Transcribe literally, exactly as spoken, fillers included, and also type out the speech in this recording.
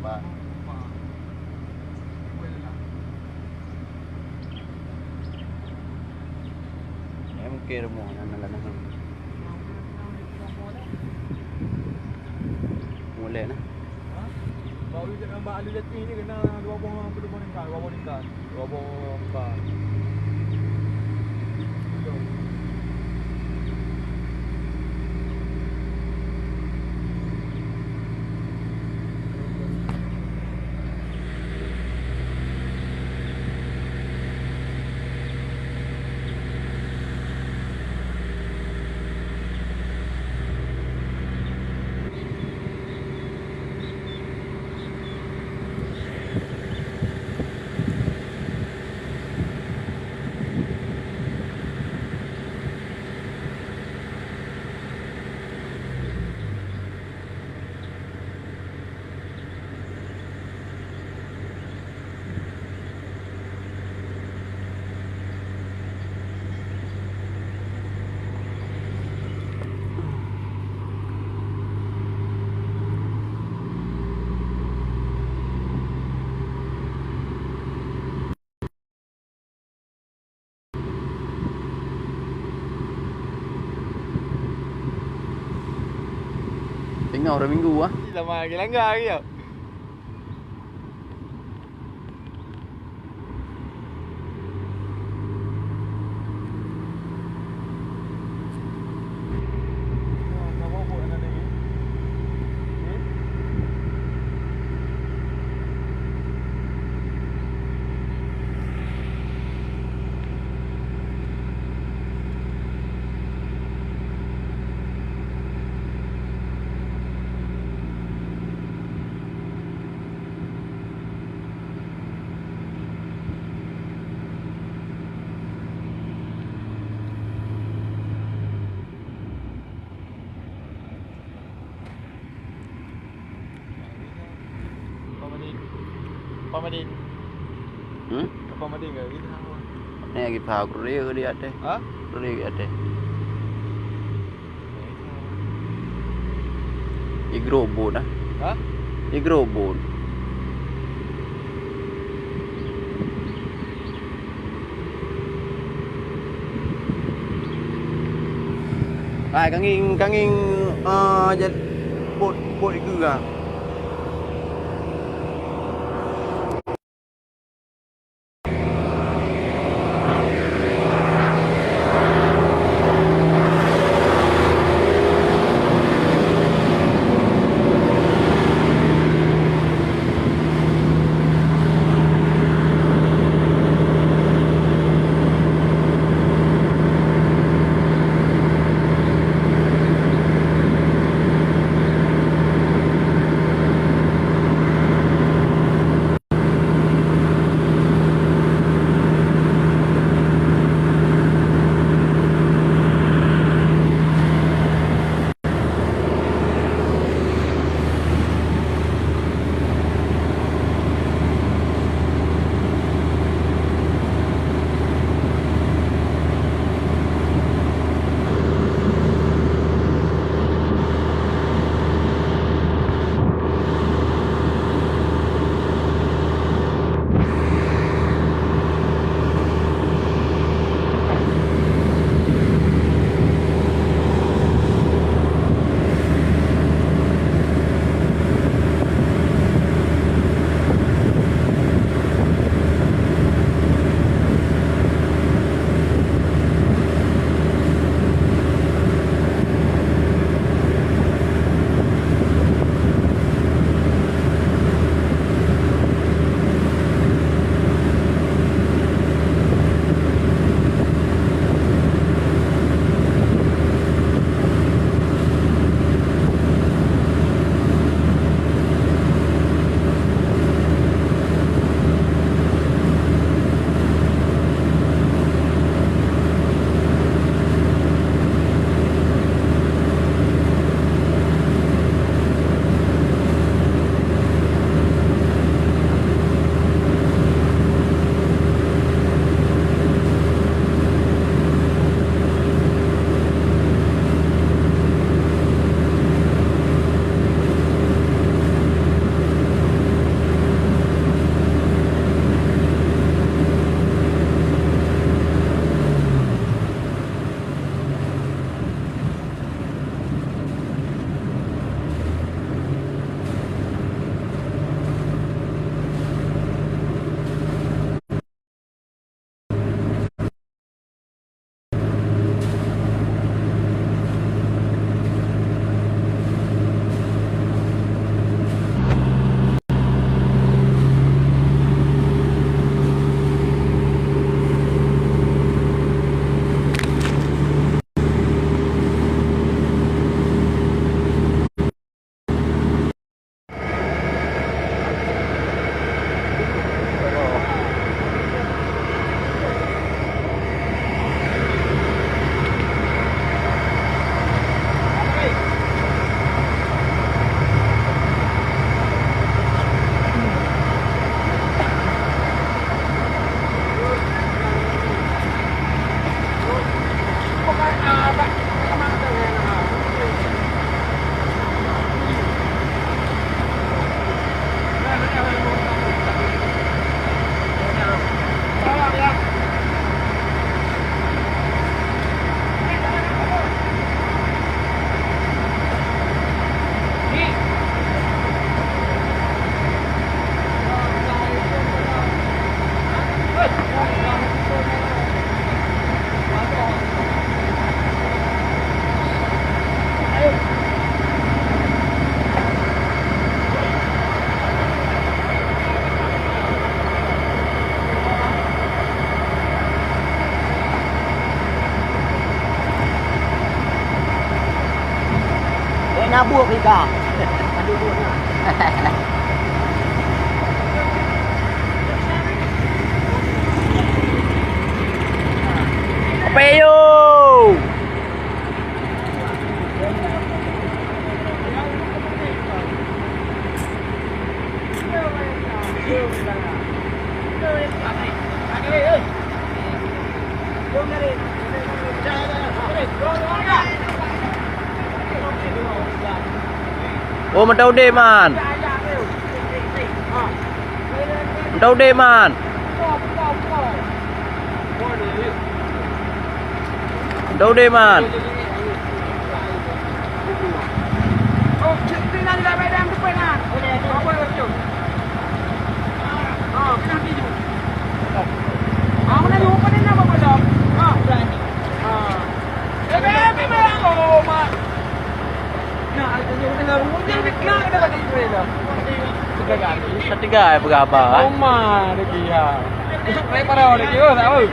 Pak. Ya, mungkin rumoh nan, nan, nan. Mulai nah. Ha? Bak uji kat gambar ahli jati ni kena dua boh pedoman tingkat, dua boh tingkat, dua boh tingkat. Tengah hari Minggu ah. Sama lagi langgar lagi tau. Apa Madin? Apa Madin? Hmm? Apa Madin ke? Ini apa? Ni lagi paham, kurir ke di atas? Ha? Kurir ke atas? Igrobot ah. Ha? Igrobot. Hai, ka ngieng, ka ngieng, ah, jat-, bot, bot iku ka. Buok ikan. Apa yo? Oh, mantap udeh, man. Mantap udeh, man. Mantap udeh, man. Ketiga, eh, berapa, eh? Oma lagi, ya. Naik parau lagi, oh, tak tahu.